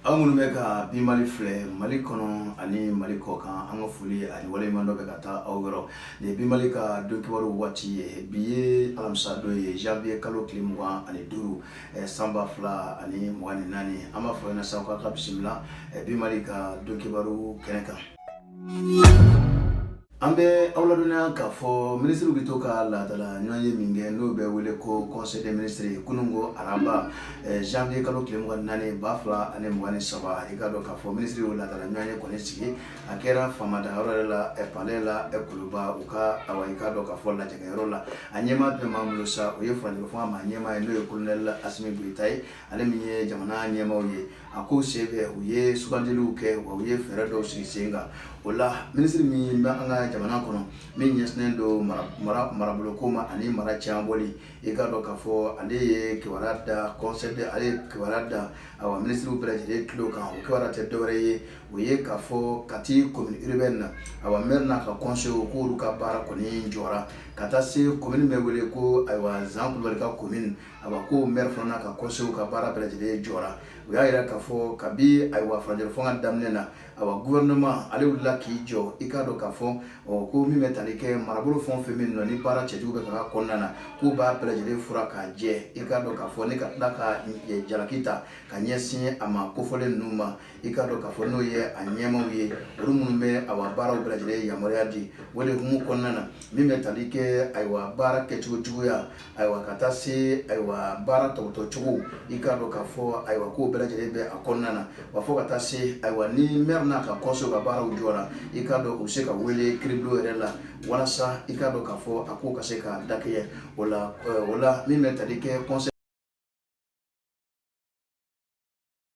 Aw minnu bɛ ka bi Mali filɛ Mali kɔnɔ ani Mali kɔ kan, an ka foli ani waleɲumandɔn bɛ ka taa aw yɔrɔ. Nin ye bi Mali ka don kibaru waati ye. Bi ye alamisa don ye, janvier kalo tile 25, san 2024. An b'a fɔ ɲɛna sa k'aw ka bisimila bi Mali ka don kibaru kɛnɛ kan. An bɛ aw ladɔnniya k'a fɔ minisiriw bɛ to ka laadala ɲɔgɔnye min kɛ, n'o bɛ wele ko conseil des ministres, kununko araba janvier kalo tile 24, 2023. I k'a dɔn k'a fɔ minisiriw y'o laadala ɲɔgɔnye kɔni sigi. A kɛra faamada yɔrɔ yɛrɛ la, palais la Kuluba, u ka awa i k'a dɔn k'a fɔ lajɛkɛyɔrɔ la. A ɲɛmaa tun bɛ maa bolo sa, o ye furancɛ fanga maa ɲɛmaa ye, n'o ye colonel Asimi Goyita ye, ale min ye jamana ɲɛmaaw ye. A ko senfɛ, u ye sugandiliw kɛ, wa u ye fɛɛrɛ dɔw sigi sen kan. O la, minisiri min bɛ an ka jamana kɔnɔ, min ɲɛsinnen don marabolo ko ma ani mara camanbɔli, i k'a dɔn k'a fɔ ale ye kibaruya da conseil de, ale ye kibaruya da awa minisiriw bɛɛ lajɛlen tulo kan. O kibaruya tɛ dɔwɛrɛ ye, o ye k'a fɔ Kati commune urbaine na, awa maire n'a ka conseil, k'olu ka baara kɔni jɔra, ka taa se commune bɛ wele ko ayiwa Zan Kulubali ka commune, awa ko maire fana n'a ka conseil ka baara bɛɛ lajɛlen jɔra. U y'a jira k'a fɔ kabi ayiwa furancɛ fanga daminɛ na, awa gouvernement ale wulila k'i jɔ. I k'a dɔn k'a fɔ ɔ ko min bɛ tali kɛ marabolo fɛn o fɛn min nɔ ni baara cɛjugu bɛ ka kɔnɔna na, k'u b'a bɛɛ lajɛlen furan k'a jɛ. I k'a dɔn k'a fɔ ni ka tila ka jalaki ta ka ɲɛsin a ma kofɔlen ninnu ma, i k'a dɔn k'a fɔ n'o ye a ɲɛmaaw ye, olu minnu bɛ awa baaraw bɛɛ lajɛlen yamaruya di. O de hukumu kɔnɔna na, min bɛ tali kɛ ayiwa baara kɛcogo juguya, ayiwa ka taa se ayiwa baara tɔbɔtɔ cogo, i k'a dɔn k'a fɔ ayiwa k'o bɛɛ lajɛlen bɛ a kɔnɔna na. Wa fo ka taa se ayiwa ni maire n'a ka conseil ka baaraw jɔra, i k'a dɔn u bɛ se ka wele kiiribulon yɛrɛ la, walasa i k'a dɔn k'a fɔ a ko ka se ka dakɛɲɛ. O la, min bɛ tali kɛ conseil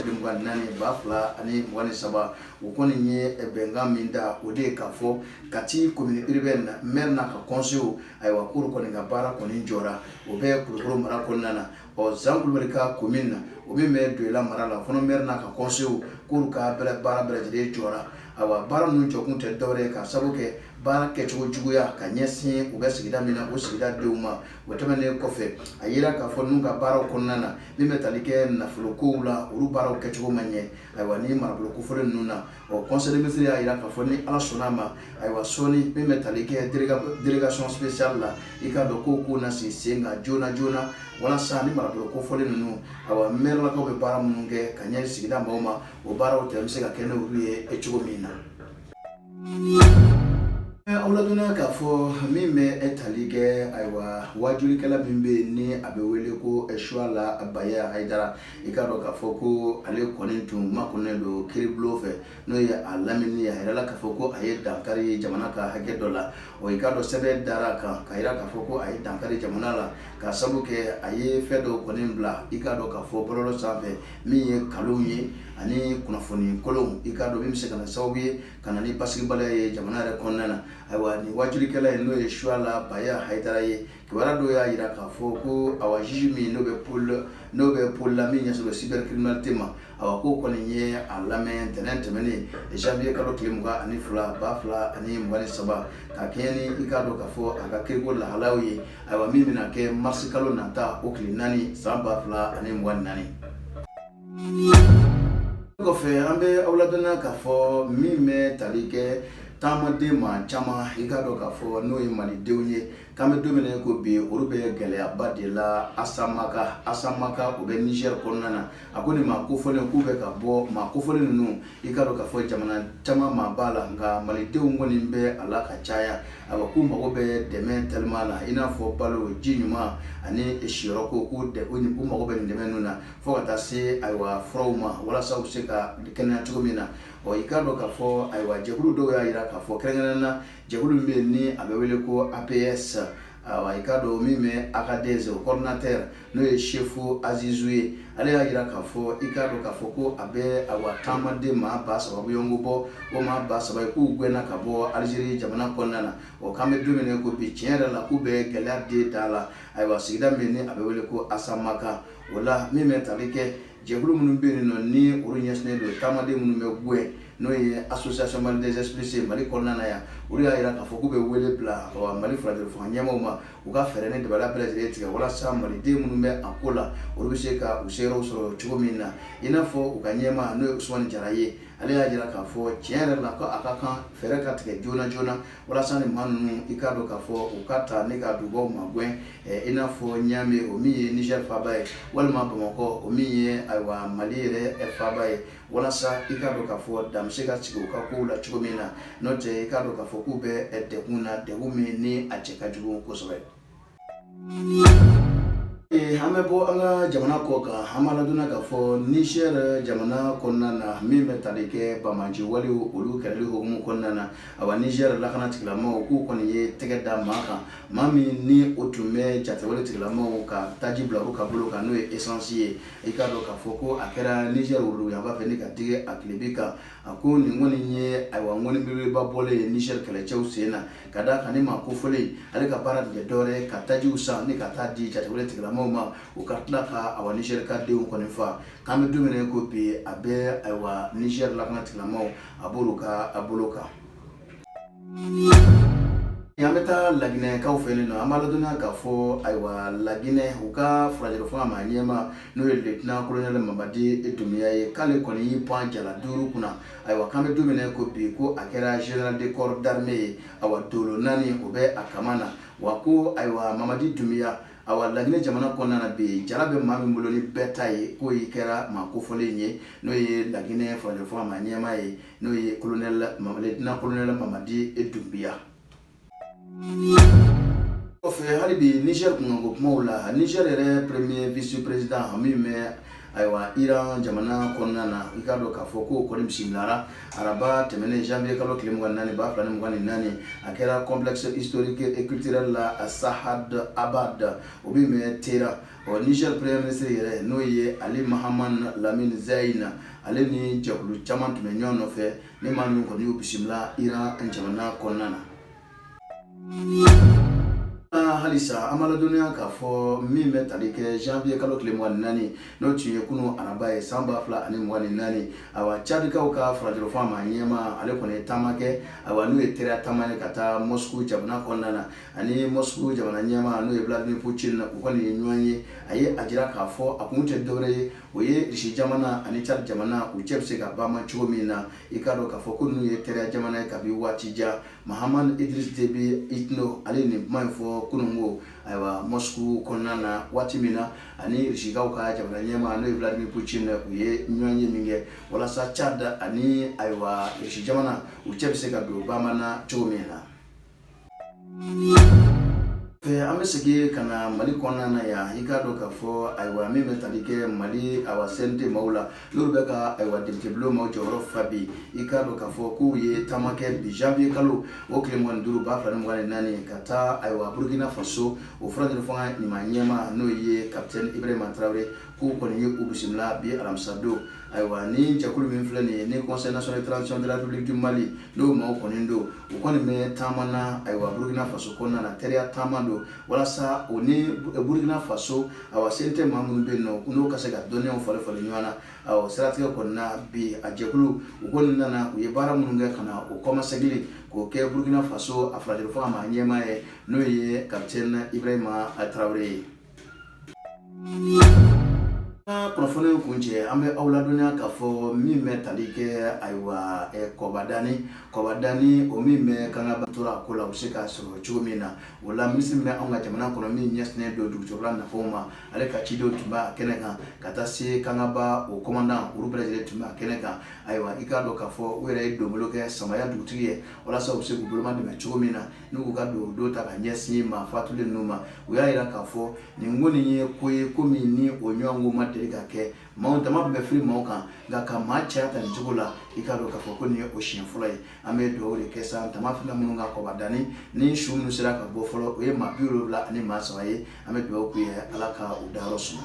24, 2023, u kɔni ye bɛnkan min da, o de ye k'a fɔ Kati commune urbaine na, maire n'a ka conseil, ayiwa k'olu kɔni ka baara kɔni jɔra. O bɛ Kulukɔrɔ mara kɔnɔna na. Ɔ Zan Kulubali ka commune na, o min bɛ Doyila mara la, o fana maire n'a ka conseil, k'olu ka baara bɛɛ lajɛlen jɔra. Ayiwa baara ninnu jɔkun tɛ dɔwɛrɛ ye ka sababu kɛ baara kɛcogo juguya ka ɲɛsin u bɛ sigida min na, o sigida denw ma. O tɛmɛnen kɔfɛ, a yira k'a fɔ ninnu ka baaraw kɔnɔna na, min bɛ tali kɛ nafolo kow la, olu baaraw kɛcogo ma ɲɛ ayiwa ni marabolo kofɔlen ninnu na. Ɔ conseil des ministres y'a jira k'a fɔ ni Ala sɔnna a ma, ayiwa sɔɔni min bɛ tali kɛ délégation spéciale la, i k'a dɔn ko ko na sigi sen kan joona joona, walasa ni marabolo kofɔlen ninnu, ayiwa maire lakaw bɛ baara minnu kɛ ka ɲɛsin sigida maaw ma, o baaraw tɛ bɛ se ka kɛ n'olu ye cogo min na. Aw ladɔnniya k'a fɔ min bɛ tali kɛ ayiwa waajulikɛla min bɛ yen ni a bɛ wele ko Suwala Baya Hayidara, i k'a dɔn k'a fɔ ko ale kɔni tun makɔnɔnen don kiiribulon fɛ, n'o ye a lamini ye. A yirala k'a fɔ ko a ye dankari jamana ka hakɛ dɔ la. Ɔ i k'a dɔn sɛbɛn dara a kan ka yira k'a fɔ ko a ye dankari jamana la, k'a sabu kɛ a ye fɛn dɔw kɔni bila, i k'a dɔn k'a fɔ bɔlɔlɔ sanfɛ, min ye nkalonw ye ani kunnafoni kolonw, i k'a dɔn min bɛ se ka na sababu ye ka na ni basigibaliya ye jamana yɛrɛ kɔnɔna na. Ayiwa nin waajulikɛla in, n'o ye Suwala Baya Hayidara ye, kibaruya dɔw y'a jira k'a fɔ ko awa juge min n'o bɛ pôle la min ɲɛsinnen don cybercriminalité ma, awa k'o kɔni ye a lamɛn ntɛnɛn tɛmɛnen, janvier kalo tile 22, 2023, ka kɛɲɛ ni i k'a dɔn k'a fɔ a ka kiriko lahalaw ye, ayiwa min bɛna kɛ mars kalo nata o tile 4, san 2024. Kɔfɛ, an bɛ aw ladɔnniya k'a fɔ min bɛ tali kɛ taamaden maa caman, i k'a dɔn k'a fɔ n'o ye malidenw ye, k'an bɛ don min na ko bi, olu bɛ gɛlɛyaba de la Asamaka. Asamaka, o bɛ Niger kɔnɔna na. A ko nin maa kofɔlen k'u bɛ ka bɔ, maa kofɔlen ninnu, i k'a dɔn k'a fɔ jamana caman maa b'a la, nka malidenw kɔni bɛ a la ka caya. Ayiwa k'u mago bɛ dɛmɛ teliman la, i n'a fɔ balo, ji ɲuman ani siyɔrɔ ko, k'u mago bɛ nin dɛmɛ ninnu na, fo ka taa se ayiwa furaw ma, walasa u bɛ se ka kɛnɛya cogo min na. Ɔ i k'a dɔn k'a fɔ ayiwa jɛkulu dɔw y'a jira k'a fɔ, kɛrɛnkɛrɛnnen na jɛkulu min bɛ yen ni a bɛ wele ko APS, ayiwa i k'a dɔn min bɛ Agadez, o coordinateur n'o ye Sefu Azizu ye, ale y'a jira k'a fɔ i k'a dɔn k'a fɔ ko a bɛ ayiwa taamaden maa 3000 bɔɲɔgɔnko bɔ. O maa 3000 ye, k'u gɛnna ka bɔ Alizeri jamana kɔnɔna na. Ɔ k'an bɛ don min na ko bi, tiɲɛ yɛrɛ la k'u bɛ gɛlɛya de da la, ayiwa sigida min ni a bɛ wele ko Asamaka. O la, min bɛ tali kɛ jɛkulu minnu bɛ yen nɔ ni olu ɲɛsinnen don taamaden minnu bɛ gɛn n'o ye Association malienne des expulsés Mali kɔnɔna na yan, olu y'a jira k'a fɔ k'u bɛ wele bila Mali furancɛ fanga ɲɛmaaw ma, u ka fɛɛrɛ ni dabali bɛɛ lajɛlen tigɛ walasa maliden minnu bɛ a ko la, olu bɛ se ka u seyɔrɔw sɔrɔ cogo min na. I n'a fɔ u ka ɲɛmaa, n'o ye Usumani Jara ye, ale y'a jira k'a fɔ tiɲɛ yɛrɛ la ko a ka kan fɛɛrɛ ka tigɛ joona joona walasa ni maa ninnu, i k'a dɔn k'a fɔ u ka taa ni ka dugubaw magɛn, i n'a fɔ Ɲame, o min ye Niger faaba ye, walima Bamakɔ, o min ye ayiwa Mali yɛrɛ faaba ye, walasa i k'a dɔn k'a fɔ dan bɛ se ka sigi u ka kow la cogo min na. N'o tɛ, i k'a dɔn k'a fɔ k'u bɛ degun na, degun min ni a cɛ ka jugu kosɛbɛ. An bɛ bɔ an ka jamana kɔ kan, an b'a ladɔnniya k'a fɔ Niger jamana kɔnɔna na, min bɛ tali kɛ banbaanci walew olu kɛlɛli hukumu kɔnɔna na, awa Niger lakana tigilamaw k'u kɔni ye tɛgɛ da maa kan, maa min ni o tun bɛ jatigɛwale tigilamaw ka taji bila u ka bolo kan, n'o ye essence ye. I k'a dɔn k'a fɔ ko a kɛra Niger woroduguyanfan fɛ ni ka digi a tilebin kan. A ko nin kɔni ye ayiwa ŋɔni belebeleba bɔlen ye Niger kɛlɛcɛw sen na, ka d'a kan ni maa kofɔlen, ale ka baara tun tɛ dɔwɛrɛ ka tajiw san ni ka taa di jatigɛwale tigilamaw ma, u ka tila ka awa Niger ka denw kɔni fa. K'an bɛ don min na ko bi, a bɛ ayiwa Niger lakana tigilamaw, a b'olu ka a bolo kan. An bɛ taa Laginɛkaw fɛ yen nɔ. An b'a ladɔnniya k'a fɔ ayiwa Laginɛ, u ka furancɛ fanga maa ɲɛmaa, n'o ye lieutenant colonel Mamadi Doumbouya ye, k'ale kɔni y'i pan jala duuru kunna. Ayiwa, k'an bɛ don min na ko bi, ko a kɛra général de corps d'armée ye, awa dolo naani o bɛ a kama na. Wa ko ayiwa Mamadi Doumbouya, awa Laginɛ jamana kɔnɔna na bi, jala bɛ maa min bolo ni bɛɛ ta ye, k'o y'i kɛra maa kofɔlen ye, n'o ye Laginɛ furancɛ fanga maa ɲɛmaa ye, n'o ye colonel lieutenant colonel Mamadi Doumbouya. Kɔfɛ, hali bi Niger kunkanko kumaw la, Niger yɛrɛ premier vice président min bɛ ayiwa Iran jamana kɔnɔna na, i k'a dɔn k'a fɔ k'o kɔni bisimilara araba tɛmɛnen, janvier kalo tile 24, 2024. A kɛra complexe historique et culturel la Sahad Abad, o min bɛ Téhéran. Ɔ Niger premier ministre yɛrɛ, n'o ye Ali Mahaman Lamine Zeine, ale ni jɛkulu caman tun bɛ ɲɔgɔn nɔfɛ ni maa min kɔni y'u bisimila Iran jamana kɔnɔna na. Halisa an b'a ladɔnniya k'a fɔ min bɛ tali kɛ janvier kalo tile 24, n'o tun ye kunun araba ye, san 2024, ayiwa Tchadikaw ka furancɛ fanga maa ɲɛmaa, ale kɔni ye taama kɛ, ayiwa n'o ye teriya taama ye ka taa Moscou jamana kɔnɔna na, ani Moscou jamana ɲɛmaa, n'o ye Vladimir Poutine, u kɔni ye ɲɔgɔn ye. A ye a jira k'a fɔ a kun tɛ dɔwɛrɛ ye, o ye Russie jamana ani Tchad jamana u cɛ bɛ se ka bama cogo min na. I k'a dɔn k'a fɔ ko ninnu ye teriya jamana ye kabi waati jan. Mahaman Idriss Déby Itno, ale ye nin kuma in fɔ kununko, ayiwa Moscou kɔnɔna na, waati min na ani Rusikaw ka jamana ɲɛmaa, n'o ye Vladimir Poutine, u ye ɲɔgɔn ye min kɛ walasa Tchad ani ayiwa Russie jamana u cɛ bɛ se ka don bama na cogo min na. An bɛ segin ka na Mali kɔnɔna na yan. I k'a dɔn k'a fɔ ayiwa min bɛ tali kɛ Mali awa CNT maaw la, n'olu bɛ ka ayiwa député bulon maaw jɔyɔrɔ fa bi, i k'a dɔn k'a fɔ k'u ye taama kɛ bi, janvier kalo o tile 25, 2024, ka taa ayiwa Burkina Faso, o furancɛ fanga ɲuman ɲɛmaa, n'o ye capitaine Ibrahima Traoré, k'u kɔni ye u bisimila bi alamisa don. Ayiwa ni jɛkulu min filɛ nin ye, ni Conseil national de transition de la République du Mali, n'o maaw kɔni don, u kɔni bɛ taama na ayiwa Burkina Faso kɔnɔna na. Teriya taama don walasa o ni Burkina Faso ayiwa CNT maa minnu bɛ yen nɔ, n'o ka se ka dɔnniyaw falen falen ɲɔgɔn na. Ayiwa, siratigɛ kɔni na bi, a jɛkulu u kɔni nana, u ye baara minnu kɛ ka na o kɔmasegin k'o kɛ Burkina Faso a furancɛ fanga maa ɲɛmaa ye, n'o ye capitaine Ibrahima Traoré ye. Kunnafoni kuncɛ, an bɛ aw ladɔnniya k'a fɔ min bɛ tali kɛ ayiwa Kɔbadani, Kɔbadani o min bɛ Kangaba tora a ko la, u bɛ se k'a sɔrɔ cogo min na. O la, minisiri min bɛ anw ka jamana kɔnɔ min ɲɛsinnen don dugujukɔrɔla nafaw ma, ale ka cidenw tun b'a kɛnɛ kan, ka taa se Kangaba o commandant, olu bɛɛ lajɛlen tun b'a kɛnɛ kan. Ayiwa, i k'a dɔn k'a fɔ u yɛrɛ ye donbolo kɛ Samaya dugutigi ye walasa u bɛ se k'u boloma dɛmɛ cogo min na, n'u k'u ka don ta ka ɲɛsin maa fatulen ninnu ma. U y'a jira k'a fɔ nin ko nin ye ko ye, ko min ni o ɲɔgɔn ko ma deli ka kɛ. Maaw dama bɛ fili maaw kan, nka ka maa caya ta nin cogo la, i k'a dɔn k'a fɔ ko nin ye o siɲɛ fɔlɔ ye. An bɛ dugawu de kɛ sa tama fila minnu ka Kɔbadani ni su minnu sera ka bɔ fɔlɔ, o ye maa 73 ye. An bɛ dugawu k'u ye, Ala ka u dayɔrɔ suma.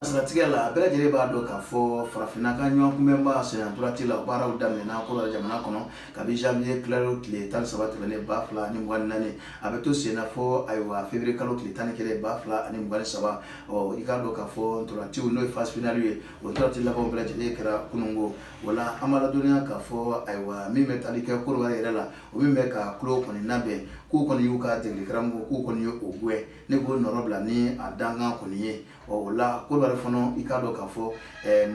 Siratigɛ la, bɛɛ lajɛlen b'a dɔn k'a fɔ farafinna ka ɲɔgɔn kunbɛnba senna ntolaci la, o baaraw daminɛna Kɔdiwari jamana kɔnɔ kabi janvier kalo tile 13 tɛmɛnen 2024. A bɛ to sen na fɔ ayiwa février kalo tile 11 2023. Ɔ, i k'a dɔn k'a fɔ ntolaciw, n'o ye phase finale ye, o ntolaci labanw bɛɛ lajɛlen kɛra kununko. O la, an b'a ladɔnniya k'a fɔ ayiwa min bɛ tali kɛ Kɔdiwari yɛrɛ la, o min bɛ ka kulo kɔni labɛn, k'u kɔni y'u ka degeli karamɔgɔ, k'u kɔni ye o gɛn ne k'o nɔrɔ bila ni a dankan kɔni ye. Ɔ, o la Kɔdiwari fana, i k'a dɔn k'a fɔ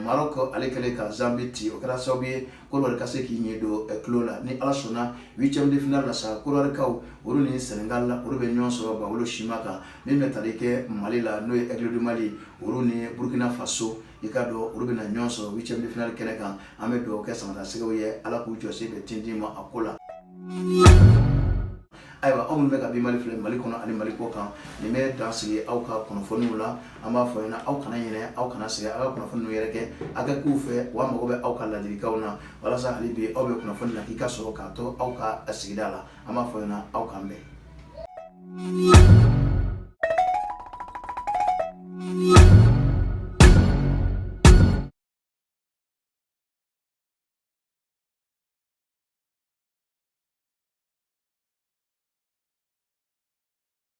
Maroc ale kɛlen ka Zambie ci, o kɛra sababu ye Kɔdiwari ka se k'i ɲɛ don kulo la. Ni Ala sɔnna, huitième de finale la sa, Kɔdiwarikaw olu ni Sénégal la, olu bɛ ɲɔgɔn sɔrɔ Bawolo sima kan. Min bɛ tali kɛ Mali la, n'o ye Aigle du Mali, olu ni Burkina Faso, i k'a dɔn olu bɛna ɲɔgɔn sɔrɔ huitième de finale kɛnɛ kan. An bɛ dugawu kɛ Samatasɛgɛw ye, Ala k'u jɔsen bɛn tintin ma a ko la. Ayiwa, aw minnu bɛ ka bi Mali filɛ, Mali kɔnɔ ani Mali kɔ kan, nin bɛ dan sigi aw ka kunnafoniw la. An b'a fɔ ɲɛna, aw kana ɲinɛ, aw kana sɛgɛn, aw ka kunnafoni ninnu yɛrɛ kɛ, aw ka k'u fɛ wa mago bɛ aw ka ladilikanw na, walasa hali bi aw bɛ kunnafoni na k'i ka sɔrɔ k'a to aw ka sigida la. An b'a fɔ ɲɛna, aw k'an bɛn.